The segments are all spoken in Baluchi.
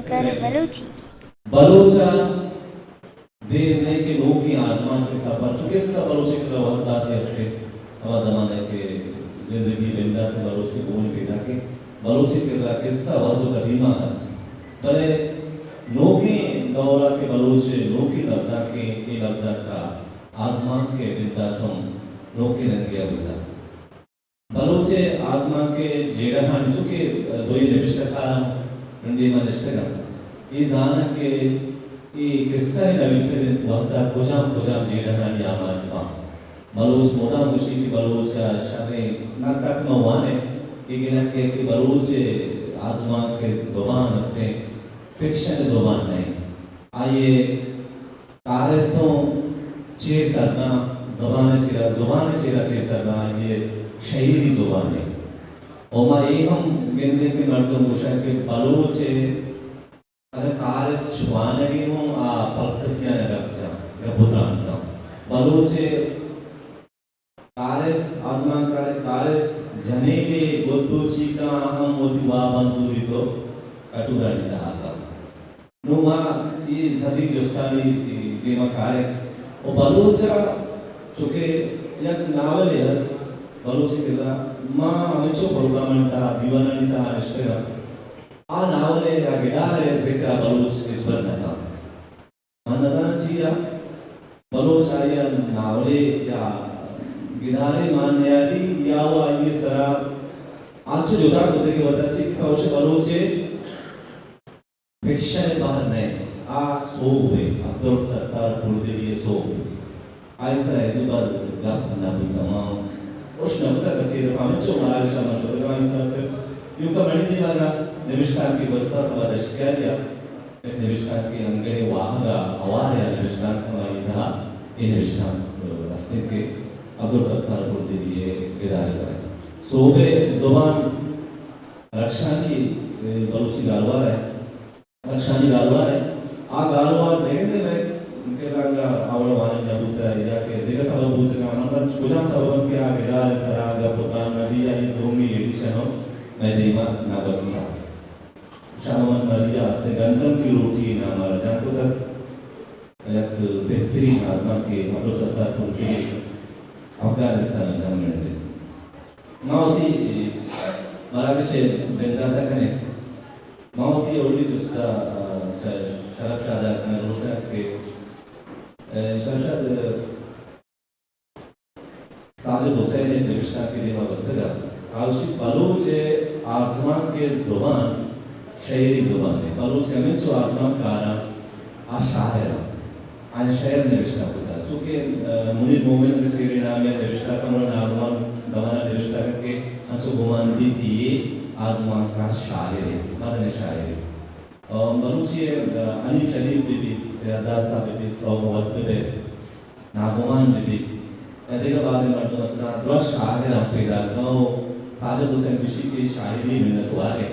کر بلوچی۔ بلوچ ءَ دیر نئے کہ نوکیں آزمانک ءِ سفر، چو قصہ بلوچ ءِ کرا وھد داشی است انت، ہما زمانہ کہ زندگی بندات بلوچ کہ گون پیداک انت، بلوچ ءِ کرا قصہ وھد و قدیما است۔ بلے نوکیں دور ءَ کہ بلوچ ءِ نوکیں لبزانک انت، اے لبزانک ءِ آزمانک ءِ بندات ہم نوکیں رنگے ءَ بوتگ۔ بلوچ ءِ آزمانک ءِ جیڑہانی، چونکہ دوئیں نبشتہ کار ہم رندی ما نشتگ انت، اے زانگ کہ اے قصہ ءِ نویسگ ءِ وھد ءَ کجام کجام جیڑہانی آماچ باں۔ بلوچ مدام گوشی کہ بلوچ ءَ شریں، نہ تک ما وان ایں، اے گرنگ ءَ کہ بلوچ ءِ آزمانک ءِ زبان استیں، فکشن ءِ زبان نہ انت۔ آئی ءِ کارست اوں چیر ترنا، زبان ءِ چیرا، زبان ءِ چیرا چیر ترنا، آئی ءِ شعری زبان ءِ۔ و ما اے ہم گندیں کہ مردم گوشاں کہ بلوچ ءِ اگاں کارست شوانگی ہوں، آ فلسفیانہ گپ جاں، گپ و تران کن۔ بلوچ ءِ کارست، آزمانکار ءِ کارست جنین ءِ گد و چیکاں ہم وتی واباں زوریت و کٹورانی تہا کپت۔ نوں ما اے سجیں جستانی دیما کاریں۔ و بلوچ ءَ چونکہ یک ناولے ہست، بلوچ ءِ کرا ما ہمینچو پروگرامانی تہا، دیوانانی تہا نشتگاں، آ ناول ءِ یا گدار ءِ ذکر ءَ بلوچ ہچبر نہ کنت۔ من نزاناں چیا بلوچ آئی ءَ ناولے یا گدارے مان نیاری یا و آئی ءِ سرا انچو جتا کتے کہ وتا چی کہ پوش بلوچ ءِ فکشن ءِ بہر نہ انت، آ سوب ءِ، عبدالستار پردگی ءِ سوب۔ آئی سرا ہچبر گپ نہ بوت، ما اش نہ بوتا کسی دفعہ، ہمینچو مراگش ءَ ما شتگاں آئی سرا صرف ایوکا منی دیما اگاں نبشتانکے گوستا سبا دشتیاری ءَ یک نبشتانکے انگریں واہگ ءَ ہوار ءَ نبشتانک ہمائی تہا اے نبشتانک است انت کہ عبدالستار پردگی ءِ گدار ءِ سرا سوب ءِ زبان رکشانی، اے، بلوچی گالوار ءِ، رکشانی گالوار ءِ۔ آ گالوار نگندے مئے کہ رنگ ءَ آوڑ وانگ نہ بوتگ یا کہ دگہ سبب بوتگ، من بلوچ کجام سبب انت کہ آ گدار ءِ سرا گپ و تران نہ بی، آئی دومی ایڈیشن ہم مئے دیما نہ گوستگ۔ شاہ محمد مری ءَ ہستیں گندم کی روٹی نام ءَ رجانک کتگ۔ یک بہترین آزمانکے عبدالستار پردگی افغانستان ءَ جنگ ءَ انت۔ ما وتی مراگش ءِ بندات ءَ کنیں۔ ما وتی اولی جست ءَ، آ، ش-، شرف شاد ءَ کنگ لوٹاں کہ، آ، شرف شاد، آ، ساجد حسین ءِ نبشتانکے دیما بستگ ءَ۔ آ گوشی بلوچ ءِ آزمانک ءِ زبان شعری زبان ءِ۔ بلوچ ءِ ہمینچو آزمانکاراں آ شاعر انت۔ آیاں شعر نبشتہ کتگ۔ چونکہ، آ، منیر مومن ءِ شعری نام ءَ نبشتہ کنگ، ناگمان دمان ءَ نبشتہ کنگ کہ انچو گمان بیت کہ اے آزمانکار شاعرے، مزنیں شاعرے۔ آ، بلوچی ءِ، آ، حنیف شریف بہ بیت، یادداشت صاحب بہ بیت، سہب وت بہ بیت، ناگمان بہ بیت۔ یا دگہ بازیں مردم استاں، درا شاعر ہم پیداک انت و ساجد حسین گوشی کہ شاعری منت وارے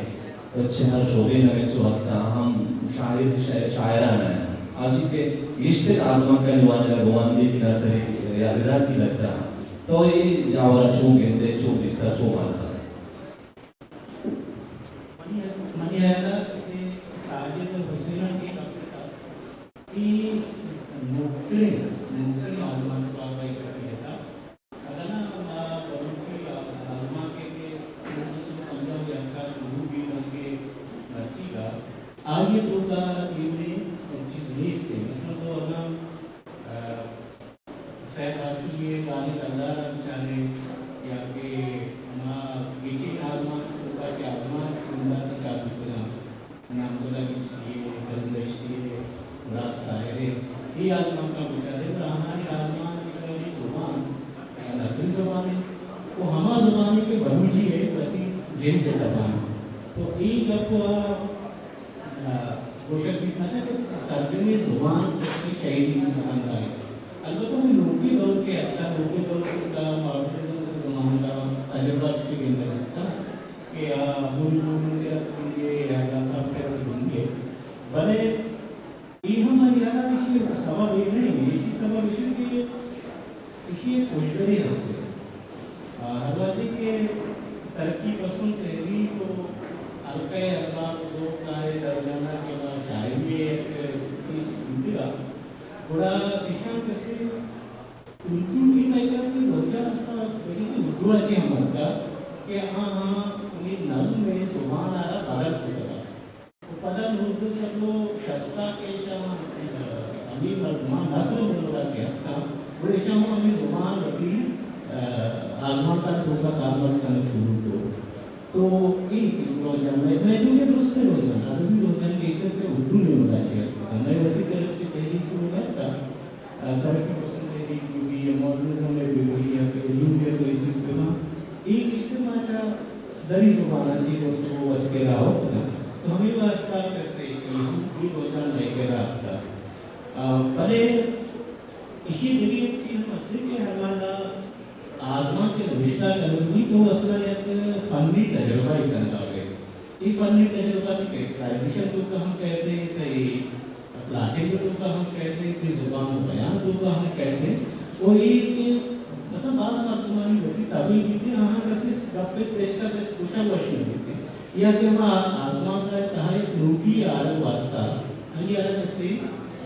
و چہ ہر شعبے ءَ ہمینچو ہستاں، ہم شاعر، شاعر، شاعران انت۔ آ گوشی کہ گیشتر آزمانکانی وانگ ءَ گمان بیت کہ نثری یا رداکی لچہ انت۔ تو اے جاور ءَ چون گندے، چون دیستہ، چون وانتہ؟ منی، منی ہیال ءَ کہ ساجد حسین ءَ کہ گپ کتگ، اے نوکتریں، نوکتریں آزمانک ءِ باب ءَ یک گپے جتا۔ اگاں نا ما بلوچی آزمانک ءَ کہ نو سد پنجاہ ءُ یک ءَ شروع بیت کہ مرچیگ ءَ، آئی ءِ توکا اے وڑیں چیز نیست۔ مثلاً تو اگاں، آ، سید ہاشمی ءِ گالیں کلدار ءَ بچارے یا کہ ہما گچین آزمانک ءِ توکا کہ آزمانک بندات ءَ چاپ بوتگ انت، نامزدہ گچکی ءِ، کریم دشتی ءِ، مراد ساحر ءِ، اے آزمانکاں بچارے، گڑا آہانی آزمانک ءِ زبان نثری زبان انت و ہما زبانے کہ بلوچی ءِ وتی جند ءِ زبان انت۔ تو اے گپ ءَ آ، گوشگ بیت نہ کنت کہ سرجمیں زبان چہ شعری زبان دارگ۔ البتہ ہمے نوکیں دور کہ اتکا، نوکیں دور کہ اتکا، ماڈرنزم ءِ زمانگ ءَ تجربہ چہ گندگ اتکا کہ آ بوری بوری ءَ اتکگی ءَ یا گاساپ ءَ اتکگی ءَ۔ بلے اے ہم منی ہیال ءَ ایشی سبب اے نہ انت، ایشی سبب ایش انت کہ ایشی یک ہژبرے ہست۔ آ، ہر وھدے کہ ترقی پسند تحریک و حلقہ ارباب ذوق طاہر درجانہ کہ ما اردو ءِ مئے کرا کہ لوگاں است، بلے کہ اردو ءَ چہ ہم اتکا کہ آہاں اے نظم ءِ زبان ءَ را بدل کتگ۔ و پدا نوزدہ سد و شست ءَ کہ ایشاں، اه، ہمے مردماں نثر ءِ نیمگ ءَ کہ اتکاں، گڑا ایشاں ہم ہمے زبان وتی، اه، آزمانک ءِ توکا کارمرز کنگ شروع کو۔ تو اے کہ رجحان، مئے، مئے چونکہ درستیں رجحان، ادبی رجحان گیشتر چہ اردو نیمگ ءَ چہ اتکگ۔ مئے وتی کرا چہ تحریک شروع نہ اتکگ، اه، ترقی پسند تحریک بہ بی یا ماڈرنزم ءِ بہ بی یا کہ علومیت و اے چیز بہ باں، اے گیشتر ما چہ دری زباناں چہ گوشت و وت کرا آورتگ انت۔ تو ہمے واسطہ کسے اے ہم اے رجحان مئے کرا اتکگ۔ اه، بلے ایشی دگہ یک چیز ہم است کہ ہر وہد ءَ آزمانک کہ نبشتہ کنگ بیت تو اصلاً یک فنی تجربہ ءِ کنگ ءَ بیت۔ اے فنی تجربہ ءَ کریکٹرائزیشن ءِ توکا ہم کئیت، تئی پلاٹنگ ءِ توکا ہم کئیت، تئی زبان ءِ بیان ءِ توکا ہم کئیت۔ و اے کہ مطلب باز مردمانی وتی تبے بیت، آہاں کسے گپے پیش کا پیش گوشگ وش نہ بیت۔ یا کہ ہما آزمانک ءِ تہا یک نوکی آرگ واسطہ، آئی ءَ را کسے،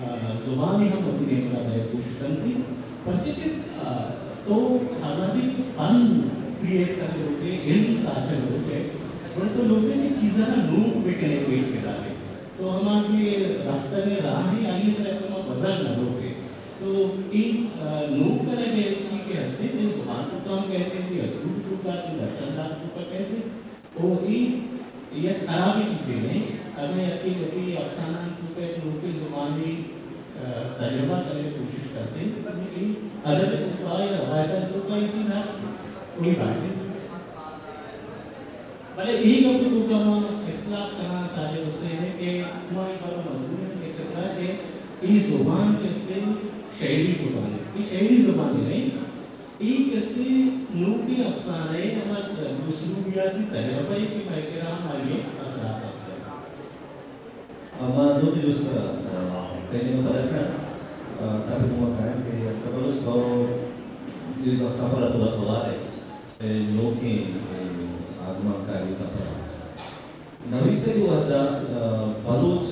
آ، زبانے ہم وتی نیمگ ءَ دئیگ ءِ کوشش کنت۔ پرچہ کہ، آ، تو ہر وہدے کہ فن کریئیٹ کنگ لوٹ ئے، علم ساچگ لوٹ ئے، گڑا تو لوٹ ئے کہ چیزاں را نوک بکن ئے، پیش بدار ئے۔ تو ہما کہ رفتن ءِ راہ ایں، آئی ءِ سرا کمو گوزگ نہ لوٹ ئے۔ تو اے، آ، نوک کنگ ءِ چیز کہ ہست ایں، تئی زبان ءِ توکا ہم کئیت، تئی اسلوب ءِ توکا، تئی درشان دان ءِ توکا کئیت۔ او اے یک خرابیں چیزے نہ ایں۔ اگاں یکے وتی افسانہانی توکا یک نوکیں زبانے، آ، تجربہ کنگ ءِ کوشش کنت، اے ادب ءِ توکا یا روایتانی توکا اے چیز ہست، کوئی بات نہیں۔ بلے اے گپ ءِ توکا ما اختلاف کناں ساجد حسین ءَ کہ ما اے گپ ءَ مجبور ایں کہ اختلاف کہ اے زبان کہ است ایں شعری زبانے، اے شعری زبانے نہ ایں۔ اے کسے نوکیں افسانہ ءِ ہما اسلوبیاتی تجربہ ءِ کہ مئے کرا ہم آئی ءِ اثرات اتکگ۔ ما دومی جست ءَ، آ، تئی نیمگ ءَ پدا کناں، آ، تاکہ ما کایاں کہ اختر بلوچ تو اے سفر ءَ تو وت ہوار ئے، اے نوکیں، اے آزمانکاری سفر ءَ۔ نویسگ ءِ وھد ءَ، آ، بلوچ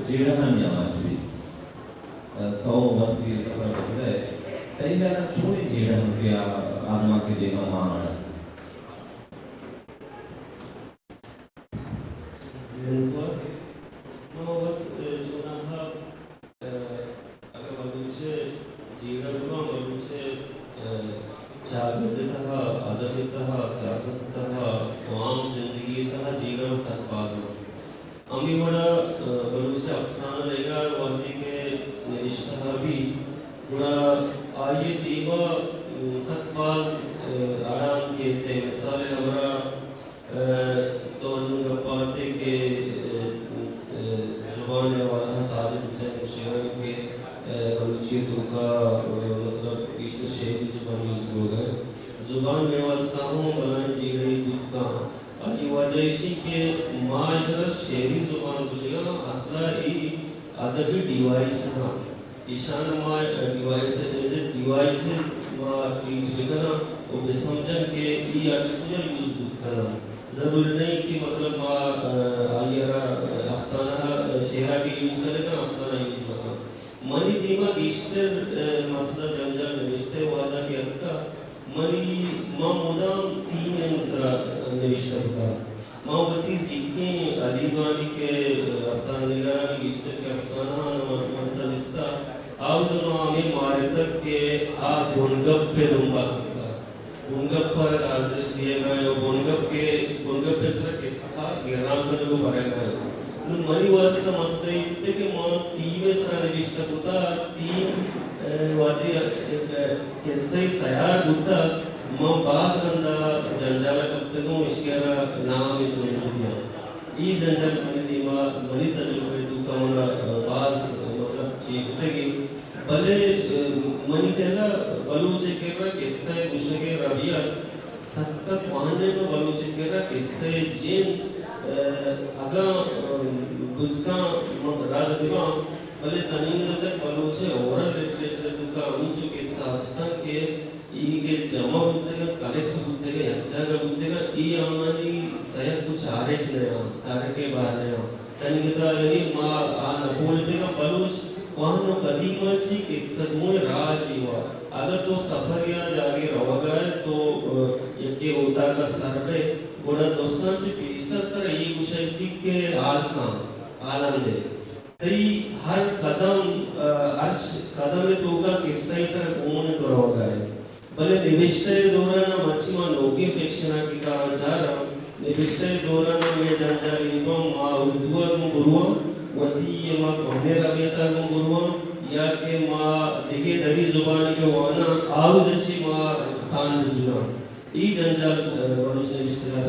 جیڑہانی آماچ بیت۔ آ، تو وت کہ کپڑا بزگ ئے، تئی ہیال ءَ چونیں جیڑہ انت کہ آ آزمانک ءِ دیم ءَ مان اڑ انت؟ ما وت، آ، چوناہا، آ، اگاں بلوچ ءِ جیڑہ بہ باں، بلوچ ءِ، آ، چاگرد ءِ تہا، ادب ءِ تہا، سیاست ءِ تہا، عام زندگی ءِ تہا جیڑہ سک باز انت۔ ہمے وڑا، آ، بلوچ ءِ افسانہ نگار وھدے کہ نبشتہ بیت، گڑا آئی ءِ دیم ءَ، م، سک باز، آ، اڑاند کیت۔ مثال ءِ ہمراہ، آ، تو انوں گپ ءَ ات ئے کہ، آ، آ، زبان ءِ حوالہ ءَ ساجد حسین ءِ شعر انت کہ، آ، بلوچی ءِ توکا، آ، مطلب گیشتر شعری زبان یوز بوگ ءَ انت۔ زبان مئے واسطہ ہوں بلاہیں جیڑہے بوت کنت۔ آئی ءِ وجہ ایش انت کہ ما اشرا شعری زبان گوشگ ءَ آں، اصل ءَ اے ادبی ڈیوائسز انت۔ ایشان ءَ ما ڈیوائس، ایز اے ڈیوائسز ما ٹریٹ بہ کناں و بہ سمجھاں کہ اے ہرچ کجا یوز بوت کناں۔ ضروری نہ انت کہ مطلب ما، آ، آئی ءَ را افسانہ ءَ، شعر ءَ کہ یوز کنگ ءَ، افسانہ یوز مہ کناں۔ منی دیم ءَ گیشتر، آ، مسئلہ جنجال نبشتہ ءِ وھد ءَ کہ اتکگ، منی، ما مدام تھیم ءِ سرا نبشتہ کتگ۔ ما وتی زیکیں ادیبانی کہ افسانہ نگارانی گیشتر کہ افسانہ آں من، من تدیستہ، آ وھد ءَ ما ہمے مارتگ کہ آ بنگپ ءِ دمبا کتگ۔ بنگپ ءَ ارزشت دیگ ءَ انت و بنگپ کہ، بنگپ ءِ سرا قصہ گران کنگ و برگ ءَ انت۔ نوں منی واسطہ مسئلہ اے بیتگ کہ ما تھیم ءِ سرا نبشتہ کتگ، تھیم، آ، وھدے، آ، قصہ تیار بوتگ، من باز رندا جنجال ءَ کپتگوں، ایشی ءَ را نام اش نہ دیاں۔ اے جنجال منی دیم ءَ، منی تجربہ ءِ توکا من ءَ باز، مطلب، چیرتگ انت۔ بلے، آ، منی خیال ءَ بلوچ ءِ کرا قصہ ءِ گوشگ ءِ ربیت سک ءَ کوہنیں، نوں بلوچ ءِ کرا قصہ ءِ جند، آ، اگاں، آ، بوت کنت، م-، رد بہ باں، بلے تنیگت ءَ تک بلوچ ءِ اورل لٹریچر ءِ توکا ہمینچو قصہ ہست انت کہ اے کہ جمع بوتگ انت، کلیکٹ بوتگ انت، یک جاگہ بوتگ انت، اے آہانی سیت و چارگ نہ انت، چارگ ءِ بہر نہ انت۔ تنیگت ءَ یعنی ما آ نہ پولتگ انت، بلوچ کوہن و قدیم ءَ چہ قصہ گوئیں راجے وا۔ اگاں تو سفر یا جاگے روگا ئے تو، ا، یکے اوتاگا سر بئے، گڑا درساں چہ پیسر ترا اے گوشگ بیت کہ حال کن، حالان دے۔ تئی ہر قدم، ا، ہر چ-، قدم ءِ توکا قصہ ئے ترا گون ءَ تو روگا ئے۔ بلے نبشتہ ءِ دوران ءَ مرچی ما نوکیں فکشناں کہ کاراں چاراں، نبشتہ ءِ دوران ءَ مئے جنجال اے باں ما اردو ءَ گوں برواں، وتی اے ما کوہنیں ربیت ءَ گوں برواں، یا کہ ما دگہ دری زبانے کہ واناں، آ ودا چہ ما سان بزوراں۔ اے جنجال، ء، بلوچ نبشتہ کار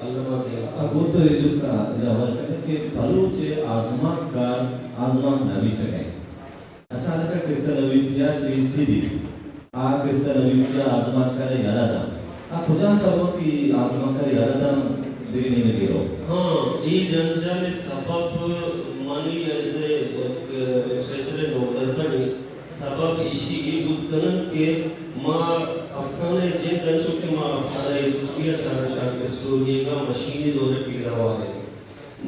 الما دے۔ ء گوں تو اے جست ء ادا حوال کنیں کہ بلوچ ء آزمانکار آزمانک نویسگ ء انت۔ اچانک ء قصہ نویسی ء چریسی بیت۔ آ قصہ نویسی ء آزمانکار ء یلہ دنت۔ آ کجام سبب کہ آزمانکار ء یلہ دنت دگہ نیمگے رو؟ ہاں، اے جنجال ء سبب منی ایز اے یک لٹریچر ء نودربرے سبب ایشی اے بوت کننت کہ ما افسانہ ء جند انچو کہ ما افسانہ ہسٹری ء شاگرد، شاگرد اسٹوری ء مشینی دور ء پیداوار ایں۔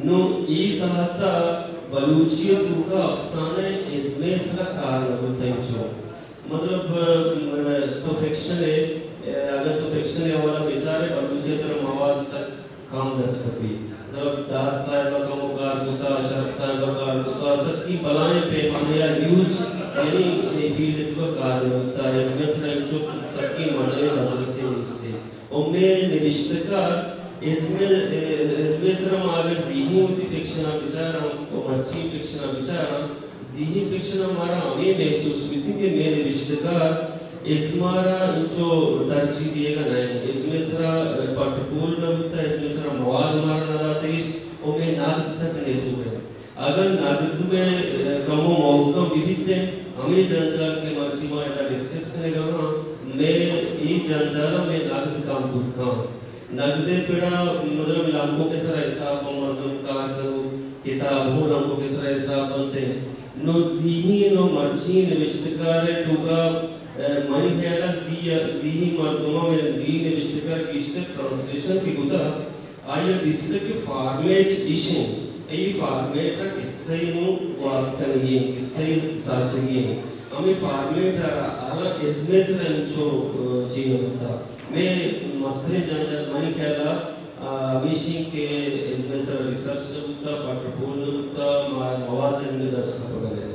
نوں اے ساعت ء بلوچی ء توکا افسانہ ء ازم ء سرا کار نہ بوتگ انچو۔ مطلب، م-، تو فکشن ء، اگاں تو فکشن ء حوالہ بچارے، بلوچی ء ترا مواد سک کم دست کپی۔ مطلب، داد صاحب ء کمو کار کتا، شرف صاحب ء کار کتا، سکی بلائیں پیمانے ء ہیوج، یعنی اے فیلڈ ء توکا کار نہ بوتا۔ ازم ء سرا انچو سکی مزنیں دزرسی نیستی۔ و مئے نبشتکار ازم ء، ازم ء سرا ما اگاں زیہی وتی فکشن ء بچاراں، تو مرچی فکشن ء بچاراں، زیہی فکشن ء مارا ہمے محسوس بیت کہ مئے نبشتکار ازم ء را انچو ترجیح دیگ ء نہ انت۔ ازم ء سرا پٹ پول نہ بوتگ، ازم ء سرا مواد مارا نہ داتگ اش، و مئے نقد سک نزور انت۔ اگاں نقد مئے کمو محکم بہ بیت انت، ہمے جنجال کہ مرچی ما ادا ڈسکس کنگ ء آں، مئے اے جنجال ء مئے نقد کم بوت کنت۔ نقد ء پڑا مطلب لنکک ء سرا حساب بنت، مردم کار کنوک، کتاب ہوں لنکک ء سرا حساب بنت۔ نوں زیہی، نوں مرچی نبشتکار ء توکا، ء، منی خیال ء زی-، زیہی مردماں، زیہی نبشتکار گیشتر ٹرانسلیشن کہ کتہ، آئی ء دیستگ کہ فارمیٹ ایش انت، اے فارمیٹ ء کسہ ء نوں واب کنگی انت، کسہ ء ساچگی انت۔ ہمے فارمیٹ ء را اگاں ازم ء سرا انچو، ء، چی نہ بوتگ۔ مئے مستریں جنجال منی خیال ء، ء، ہمیش انت کہ ازم ء سرا ریسرچ نہ بوتگ، پٹ ء پول نہ بوتگ، ما-، مواد انگہ دست کپگ ء نہ انت۔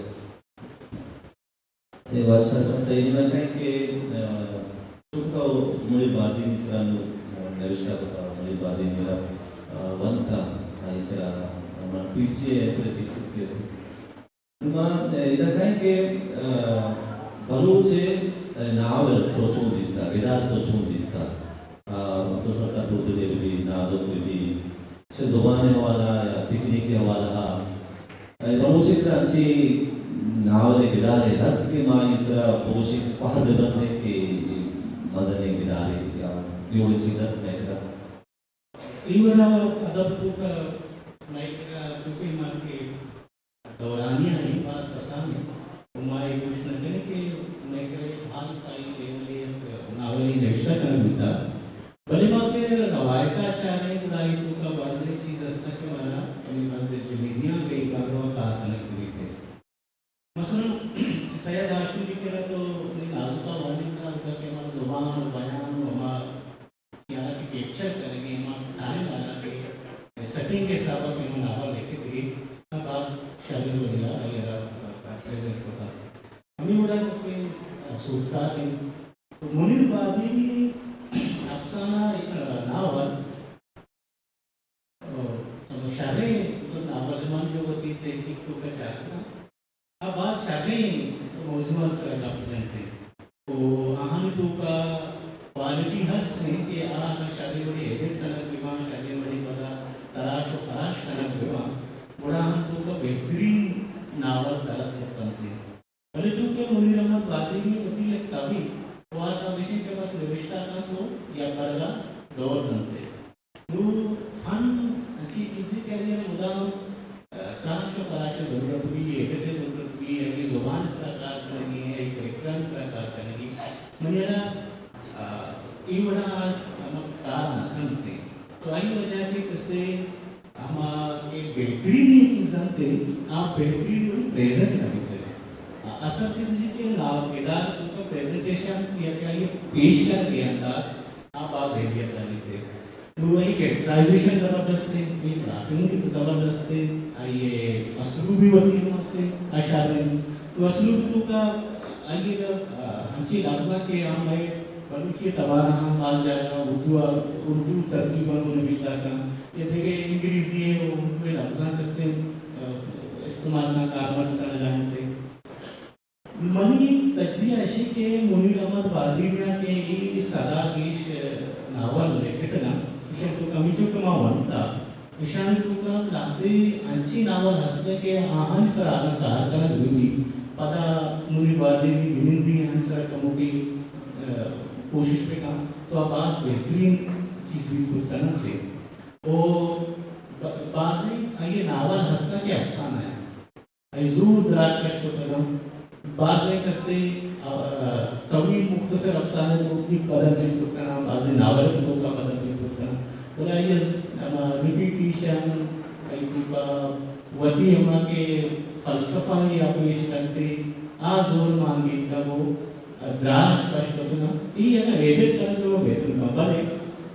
اے بادشاہ جان، تئی نیمگ ء کئیں کہ، ء، چونکہ تو منیر بادینی سرا نوں، ء، نوشتہ کتا، منیر بادینی را، ء، ونتا، آئی سرا من پی ایچ ڈی ء پورے تھیسس کہ است۔ ما، ء، ادا کئیں کہ، ء، بلوچ ء ناول تو چون دیستا، گدار تو چون دیستا؟ ء، تو شرطا پوتگے بہ بی، نازک بہ بی، چہ زبان ء حوالہ ء یا تکنیک ء حوالہ ء، اے بلوچ ء کرا انچیں ناول ء گدارے ہست کہ ما آئی سرا بگوشیں کہ پہر بہ بندیں کہ اے مزنیں گدارے یا جوڑیں چیز ہست مئے کرا؟ اے وڑا ادب توکا مئے کرا چونکہ ما کہ دورانیہ ایں، باز کسان ایں، و ما اے گوشت نہ کنیں کہ مئے کرا اے حال تائی لیول ء یک ناولے نوشتہ کنگ بوتگ۔ بلے ما کہ روایت ء چاریں گڑا اے توکا بازیں چیز است کہ مارا ہمے بس دلجمی دیاں کہ اے کاروا کار کنگ بہ بیت۔ مثلاً سید ہاشمی ء کرا تو نی نازک ء وانینگ ء کہ ہما زبان و بیان و ہما یعنی کہ کیپچر کنگی، ہما ٹائم والا کہ سیٹنگ کے حساب ء کہ ہما ناول لکھتگی، باز شریں وڑی ء آئی ء را پریزنٹ کتا۔ ہمے وڑا گوشتیں سوتکار انت۔ منیر بادینی افسانہ، ء، ناول، ء، شریں ناول من جو وتی تحقیق توکا چارتگ، آ باز شریں موضوعانی سرا گپ جنت انت۔ و آہانی توکا کوالٹی ہست انت کہ آ اگاں شریں وڑی ایڈٹ کنگ بہ باں، شریں وڑی پدا تراش و خراش کنگ بہ باں، گڑا آہانی توکا بہترین ناول تلک کنت انت۔ بلے چونکہ منیر احمد بادینی وتی یک کبی وارت ہمیش انت کہ بس نبشتہ کنت و یک برگا دور دنت۔ نوں فن انچیں چیزے کہ آئی ء مدام، ء، تراش و خراش ء ضرورت بی، ایڈٹ ء ضرورت بی، آئی ء زبان ء سرا کار کنگی، آئی ء کریکٹرانی سرا کار کنگی۔ منی ہیال ء، ء، اے وڑا آ ہما کار نہ کنت۔ تو آئی وجہ چہ کسے ہما کہ بہترینیں چیز انت، آ بہترین وڑی پریزنٹ نہ بیتگ۔ آ اصل چیز چی کہ نا، ادارہ تو کا پریزنٹیشن یا کہ آئی پیش کرنے انداز، آ باز اہمیت داری تھے۔ تو آئی کریکٹرائزیشن زبردست ہے، آئی پلاٹنگ زبردست ہے، آئی اسلوب بھی وتی مست ہے، اشعار ہے۔ تو اسلوب تو کا آئی اگر، آ، ہمچی لفظاں کہ ہم ہے بلوچی توار ہم باز جاگہ اردو، اردو ترکیباں کو نوشتہ کا، یا دیگہ انگریزی ہے، اردو لفظاں کستے، آ، استعمال نہ کارمرز کرنے جانے تھے۔ منی تجزیہ ایشی کہ منیر احمد بادینی ء کہ اے سدا گیش ناول لکھتگ انت، ایشاں تو کمی چک ما ونتا، ایشانی توکا لہتے انچیں ناول ہست کہ آہانی سرا اگاں کار کنگ بہ بیت، پدا منیر بادینی بنندی آہانی سرا کموکے، ء، کوشش بہ کن تو آ باز بہترین چیز بیت کت کننت۔ او ب-، بازیں آئی ناول ہست کہ افسانہ انت۔ آئی زور دراج کش کتگ انت۔ بازیں کسے، آ، آ، طویل مختصر افسانے تو بھی بدل بیت کت کناں، بازیں ناول بھی توکا بدل بیت کت کناں۔ بلے آئی ہما ریپیٹیشن، آئی توکا وتی ہما کہ فلسفہ یا پیش کرتے، آ زور مان بیت کا وہ دراج کش کتگ انت۔ اے اگاں ایڈٹ کنگ بہ بہتر کنت، بلے،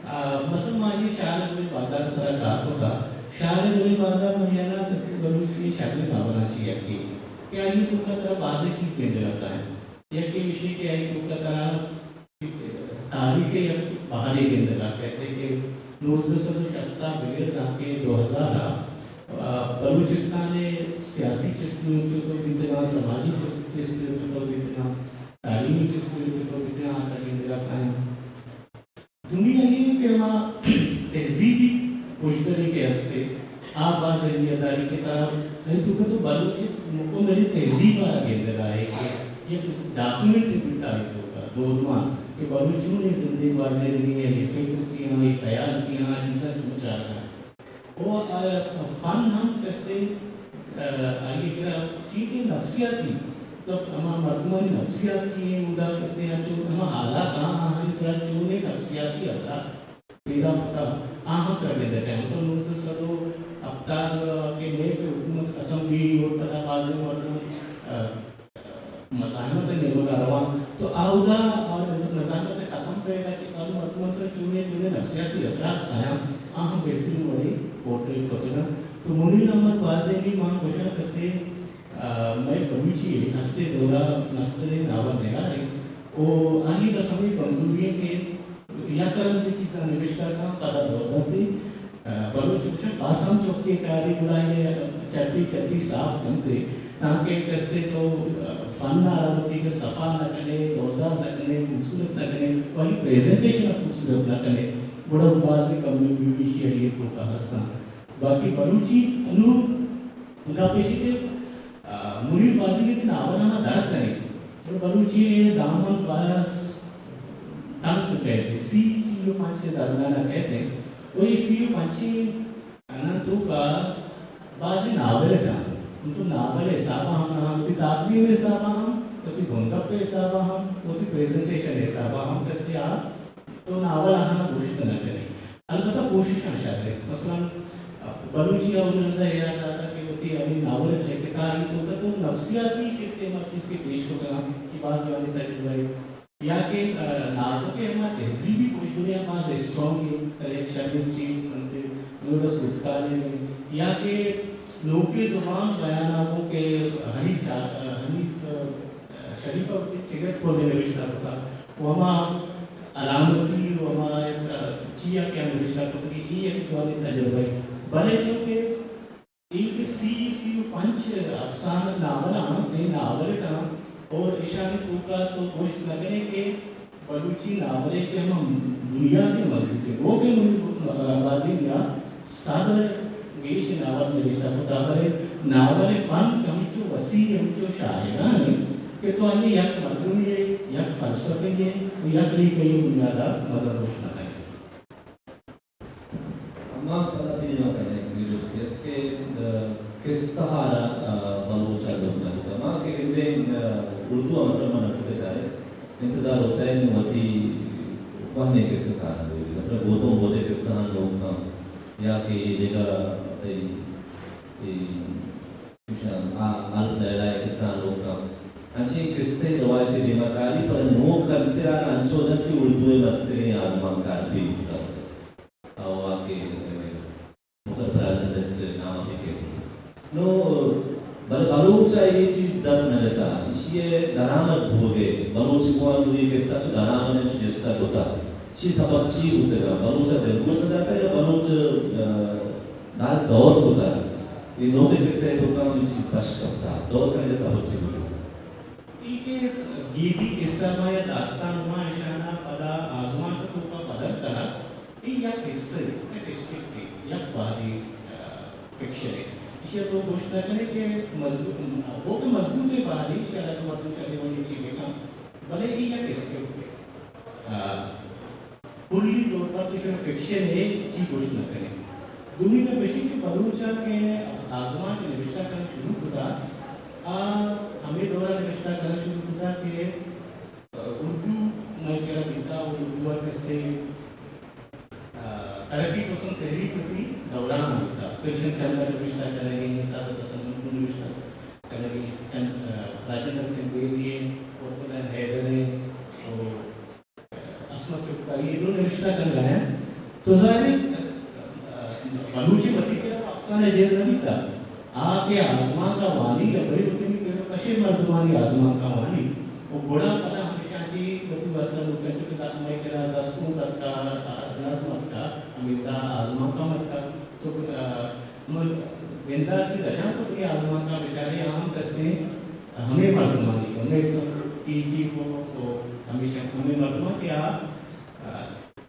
آ، مثلاً ما اے شاعر گل بازار سرا کار کتا، شاعر گل بازار منی ہیالا کسے بلوچی شریں ناولاں چی یکے کہ آئی توکا ترا بازیں چیز گندگا کائیں۔ یکے ایشی کہ آئی توکا ترا تاریخ یک بہرے گندگا کئیت کہ نوزدہ سد و شست ء بگر دانکہ دو ہزار ء، آ، بلوچستان ء سیاسی چست و چوتو بیتگاں، سماجی چست، چست و چوتو بیتگاں، تعلیمی چست و چوتو بیتگاں، آ ترا گندگا کائیں۔ دومی آئی کہ ہما تہذیبی پشدرے کہ ہستے، آ باز اہمیت داری کہ ترا، اے تو کہ تو بلوچ مکمل تہذیب ء گندگا ئے کہ یک ڈاکومنٹ بیتا ئے تو کا دودمان کہ بلوچوں نے زندگی گوازینگی ہے، یہ فکر چیاں، یہ خیال چیاں، چیزاں چون چاہتا ہے۔ او، آ، فن ہم کسے، آ، آئی کرا چی کہ نفسیاتی، تو ہما مردمانی نفسیات چی ہیں، اودا کسے ہم چون ہما حالات ہاں، ہم سرا چون نفسیاتی اثرات پیدا کتا، آ ہم ترا گندگ ء۔ مثلاً نوزدہ سد و ہپتاد کہ مئے کہ حکومت ختم بی اور پدا بازیں مردم، آ، مزاحمت ء نیمگ ء روان، تو آ اودا آ مزاحمت ء ختم بیگ ء چہ پد مردماں سر چونیں چونیں نفسیاتی اثرات کایاں، آ ہم بہترین وڑے پورٹریٹ کتگ انت۔ تو منیر احمد بادینی ما گوشاں کسے، آ، مئے بلوچی ہستے دورا مستریں ناول نگارے۔ او آئی بس ہمیں کمزوری ہے کہ یک رندی چیزاں نبشتہ کن، پدا دور دنت۔ آ، بلوچ گوشن بس ہم چکے کاری گڑا یہ چٹی چٹی صاف کنتے، تانکہ کستے تو، آ، فن آ وتی کہ صفا نہ کنے، دور دار نہ کنے، خوبصورت نہ کنے، وہی پریزنٹیشن خوبصورت نہ کنے، گڑا بازیں کمی بیشی علی تو کا ہستاں۔ باقی بلوچی انو گپ ایشی کہ، آ، منیر بادینی کہ ناول ہما درد کنی، تو بلوچی دامن باز تنگ کہتے، سی، سی و پنچ درمیانہ کہتے، وہی سی و پنچ اناں توکا بازیں ناول اٹاں، انچو ناول حسابا ہم نہ، وتی تاکدیم حسابا ہم، وتی بنگپ حسابا ہم، وتی پریزنٹیشن حسابا ہم کسے آ تو ناول آہانا گوشت نہ کنے۔ البتہ کوشش آں شر ہے۔ مثلاً بلوچی آ اولندا یاد داتا کہ وتی ہمیں ناول لکھتا آئی توکا تو نفسیاتی کسے ما چیز کے پیش کو کنا کہ باز جوانی تجربہ ہے۔ یا کہ، آ، نازک ء ہما تہذیبی پشدرے ء باز اسٹرانگ ء، تلے یک شریں چیز انت، نورس گفتار ء، یا کہ نوکیں زبان بیان ء گوں کہ حنیف شا-، آ، حنیف، آ، شریف ء وتی چگت کل ء نوشتہ کتا، و ہما علامتی و ہما یک، آ، چیا کہ نوشتہ کتگی، ای یک جوانیں تجربہ ء۔ بلے چونکہ اے کہ سی، سی و پنچ افسانہ ناول آں، اے ناول آں، اور ایشانی توکا تو گوشت نہ کنے کہ بلوچی ناول ء کہ ہما بنیاد مضبوط ہے، وہ کہ منی آبادی یا صد گیش ناول نوشتہ کتا، بلے ناول فن ہمچو وسیع، ہمچو شاہگان ہے کہ تو آئی یک مردمی ہے، یک فلسفے ہے، یک لیکہ بنیاد مزن گوشت نہ کنے۔ اما پدا تئی نیمگ ء یک جستے است کہ، آ، قصہ ء را، آ، بلوچ ء لوٹ نہ بوتگ۔ ما کہ گندیں، آ، اردو ء مطلب من نزیک ء چارے انتظار حسین وتی کوہنیں قصہ کار ء دوری، مطلب گوتم بدھ ء قصہ آں لوٹ کن یا کہ اے دگہ تئی، اے، چوشاں آ الف لیلہ ء قصہ آں لوٹ کن۔ انچیں قصہ روایتے دیما کاری، پر نوک کنتران انچو دنت کہ اردو ء مستریں آزمانکار بی بوتگ۔ او آ کہ مغل پراز انڈسٹری نام بکیت۔ نو بلے بلوچ ء اے چیز دست نہ جتا، ایشی ء درآمد بوگ ء، بلوچ گوان نو اے قصہ چو درآمد انت جستا کتا۔ شی سبب چی بوتگا؟ بلوچ ء دلگوش نہ داتگ یا بلوچ، آ، دار دور کتا؟ اے نوکیں قصہ ء توکا ہمے چیز پش کپتا۔ دور کنگ ء سبب چی بوتگ؟ اے کہ گیدی قصہ ما یا داستان ما اشانا پدا آزمانک ء توکا بدل کنگ، اے یک قصہ، یک اسکرپٹ، یک بہادی، آ، فکشن ہے۔ ایشی ء تو گوشت نہ کنے کہ مضبوط، وہ کہ مضبوط ہے بہادی، شاید مردم شاید وہ یہ چیز بکن، بلے اے یک اسکرپٹ ہے۔ آ، کلی طور پر تو شر فکشن ہے، چی گوشت نہ کنے۔ دومی تو بشی کہ بلوچا کہ آزمانک نوشتہ کن شروع کتا، آ ہمیں دورہ نوشتہ کن شروع کتا کہ اردو مئے کرا بیتا و اردو ء کسے، آ، ترقی پسند تحریک وتی دوران ء بیتا۔ کرشن چندر نبشتہ کنگی، سادہ پسند منٹو نبشتہ کنگی، چند، آ، راجندر سنگھ بیدی ء، قطب العین حیدر ء، و عصمت چکائی ء نبشتہ کنگا ء۔ تو ظاہر ہے، بلوچی وتی کرا افسانہ جیڑ نہ بیتا۔ آ کہ آزمانک ء وانی یا بری وتی کرا کشے مردمانی آزمانک ء وانی۔ و گڑا پدا ہمیشاں چی وتی واسطہ لوٹن چکہ دا مئے کرا دستونک اتکا، نظم اتکا، ہمیں دا آزمانک ہم اتکا۔ تو، آ، من بندات کی رجان کو تئی آزمانک ء بچارے آ ہم کسے ہمیں مردمانی کو، نیکسن کی چی کو، تو ہمیشہ ہمیں مردمان کہ آ، آ،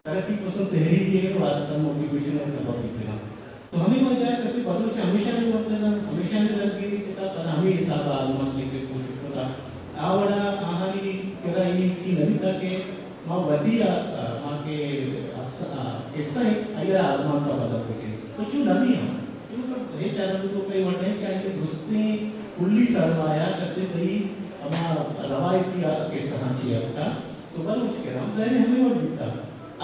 ترقی پسند تحریک ء واسطہ موٹیویشن ء سبب بیتگ انت۔ تو ہمے وجہ ء کسے بلوچ ہمیشانی وقت ء ہمیشانی رنگی کتا، پدا ہمے حساب ء آزمانک ء کوشش کتا۔ آ وڑا آہانی کرا اے چی نہ بیتا کہ ما وتی ء، آ، ما کہ افس-، آ، قصہ ء آئی ء آزمانک ء بدل بکنیں۔ تو چو نہ بی ہم۔ چو تو ہچ آزمانک تو کئی وڑ نہیں کہ آئی ء درستیں کلی سرمایہ کسے تئی ہما روایتی قصہ ہاں چی اتکا۔ تو بلوچ کرا ہم ظاہر ہے ہمے وڑ بیتا۔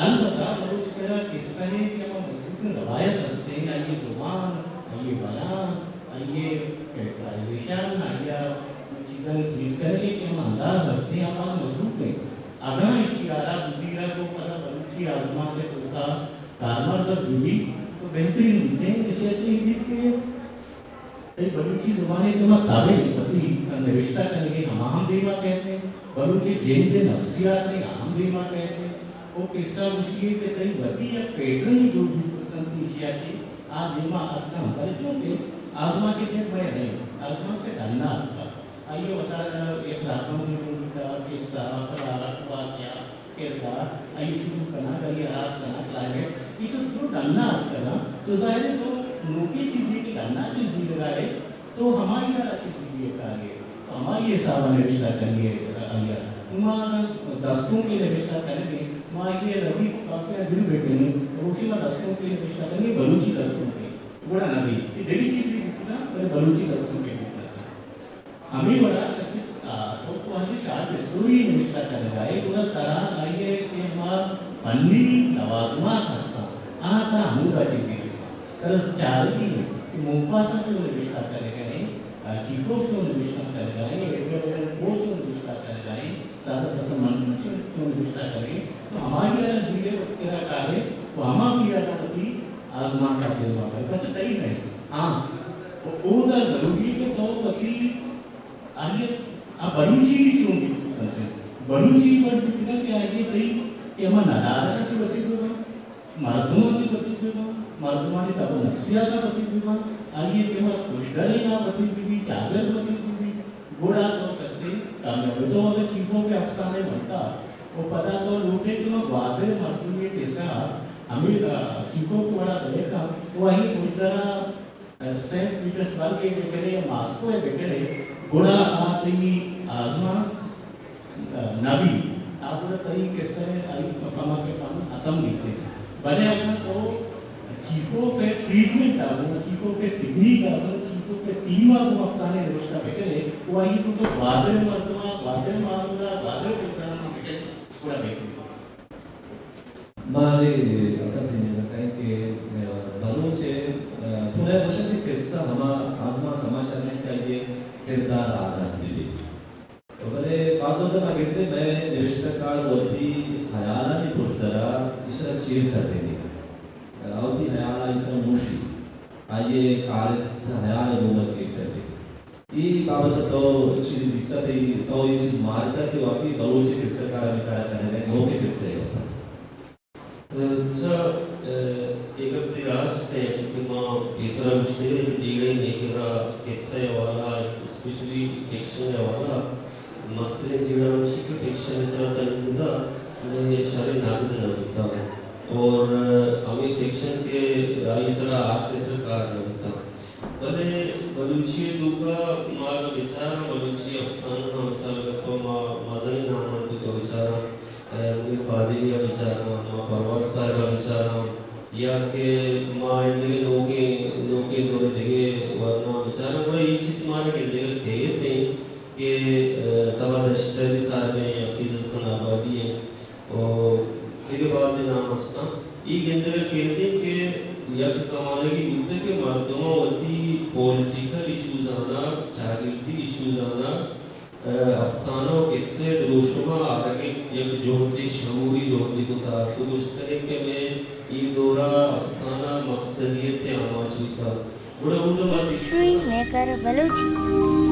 البتہ بلوچ کرا قصہ ہے کہ ہما مضبوط روایت ہستیں، آئی زبان، آئی بیان، آئی کریکٹرائزیشن، آئی چیزاں ٹریٹ کرنے کہ ہما انداز ہستیں، آ باز مضبوط ہیں۔ اگاں ایشی آرا گزیرا تو پدا بلوچی آزمانک توکا کارمرز بی بی تو بہترین بیتے ہیں۔ ایشی اچھے بیت کہ تئی بلوچی زبان ء کہ ما تب ء وتی نبشتہ کنگ ء ہما ہم دیما کئیت، بلوچی جند ء نفسیات ء ہم دیما کئیت، او قصہ گوشی ء کہ تئی وتی یک پیٹرنے جوڑ بیت کت کنت ایشی ء چہ آ دیما اتکاں، بلے چونکہ آزمانک ء چہ مئے نہ انت، آزمانک چہ ڈن ء اتکا، آئی ء وتارا یک رہبندے جوڑ بیتا، قصہ، پلاٹ، واقعہ، کردار، آئی شروع کنگ، آئی آغاز کنگ، کلائمیکس، اے تو درو ڈنا اتکگاں، تو ظاہر ہے تو نوکیں چیزے کہ ڈنا چہ زیرگا ہے، تو ہمائی آرا چہ زیری کاری ہے، تو ہمائی حساب ء نوشتہ کنی ہے، آئی ء۔ ما اگاں دستونکے نوشتہ کنگے، ما آئی ء ردیف و قافیہ دل بکنیں، روچی ما دستونکے نوشتہ کنگے، بلوچی دستونکے، گڑا نہ بی، اے دگہ چیزے بیتگاں، بلے بلوچی دستونکے بیتگاں۔ ہمے وڑا کسے، آ، تو، تو ہمے شارٹ اسٹوری نوشتہ کنگا ئے، گڑا ترا آئی ء کہ ہما فنی لوازمات ہستاں، آ ترا ہمودا چیزے بہ باں۔ ترا چارگی انت کہ موپاس ء چون نوشتہ کنگا ایں، آ، چیخوف چون نوشتہ کنگا ایں، ایڈگر الن پو چون نوشتہ کنگا ایں، سادہ پسند منٹو چون، چون نوشتہ کنگا ایں۔ تو ہمائی ء را زیرے وت کرا کارے و ہما بنیادا وتی آزمانکا دیما کن، پرچہ تئی نہ انت۔ ہاں، و اودا ضروری ہے کہ تو وتی آئی ء آ بلوچی بھی چون بیت کنت، بلوچی وڑ بیت کنت کہ آئی ء تئی کہ ہما ندارگ ء چہ وتی بہ باں، مردمانی وتی بہ باں، مردمانی تب و نفسیات ء وتی بہ باں، آئی ء کہ ہما کشدریں آ وتی بہ بی، چاگرد وتی بہ بی، گڑا تو کسے کامیاب ئے۔ تو اگہ چیخوف ء افسانے ونتا و پدا تو لوٹے کہ ما گوادر ء مردمے قصہ ء ہمے، آ، چیخوف ء وڑا بلے کن و آئی ء کشدر ء سینٹ پیٹرسبرگ ء بہ کنے یا ماسکو ء بہ کنے، گڑا آ تئی آزمانک نہ بیت۔ آ گڑا تئی قصہ ء آئی پما کہ فن ختم بیت۔ بلے اگاں تو چیخوف ء ٹریٹمنٹ ء گوں، چیخوف ء ٹیکنیک ء گوں، چیخوف ء ٹیم ء گوں افسانے نوشتہ بہ کنے، و آئی ء گوں تو گوادر ء مردماں، گوادر ء معاملہ، گوادر ء پروگرام ء بہ کنے، گڑا بہترین۔ ما اے عقل ء نیمگ ء کئیں کہ، آ، بلوچ ء، آ، چوناہا گوشنت کہ قصہ ہما آزمانک ہما شر انت کہ آئی ء کردار آزات بہ بیت۔ ءَ را ایشرا چیر ترینی۔ آ وتی ہیال ءَ ایشرا موشی۔ آئی ءِ کارست ہیال ءِ گوما چیر ترینی۔ اے بابت ءَ تو چیز دیستہ، تئی، تو اے چیز مارتہ کہ واقعی بلوچ ءِ قصہ کار ہمے کار ءَ کنگ ءَ، نوکیں قصہ ءَ۔ اچھا، اے گپ تئی راست اِنت، چونکہ ما پیسرا گوشتگ ایں کہ جیڑہ ءِ مئے کرا قصہ ءِ حوالہ ءَ، اسپیشلی فکشن ءِ حوالہ ءَ، مستریں جیڑہ ہمیش اِنت کہ فکشن ءِ سرا تنیگہ ہمے شریں ناگت نہ بوتگ اور ہمے فکشن کہ آئی ءِ سرا آرٹسٹ کار نہ بوتگ۔ بلے بلوچی ءِ توکا ما اگاں بچاراں، بلوچی افسانہ ءَ مثال گپ ءَ ما مزنیں نامانی توکا بچاراں، اے، منیر پادری ءَ بچاراں، ما پرواز صاحب ءَ بچاراں، یا کہ ما ایندگہ نوکیں، نوکیں دور ءِ دگہ ورناں بچاراں، گڑا اے چیز مارا گندگ ءَ کئیت اِنت کہ، اے، صبا دشتیاری صاحب اِنت یا حفیظ حسن آبادی اِنت۔ ءُ دگہ بازیں نام است اَنت۔ اے گندگ ءَ کئیت اِنت کہ یک زمانگے بوتگ کہ مردماں وتی پولیٹیکل ایشوزاناں، چاگردی ایشوزاناں، اے، افسانہ ءُ قصہ ءِ دروشم ءَ آرگ ءِ یک جہدے، شعوری جہدے کتگ۔ تو گوشت کن ئے کہ مئے اے دور ءَ افسانہ مقصدیت ءِ آماچ بوتگ۔ گڑا اودا ما ہسٹری میکر بلوچی۔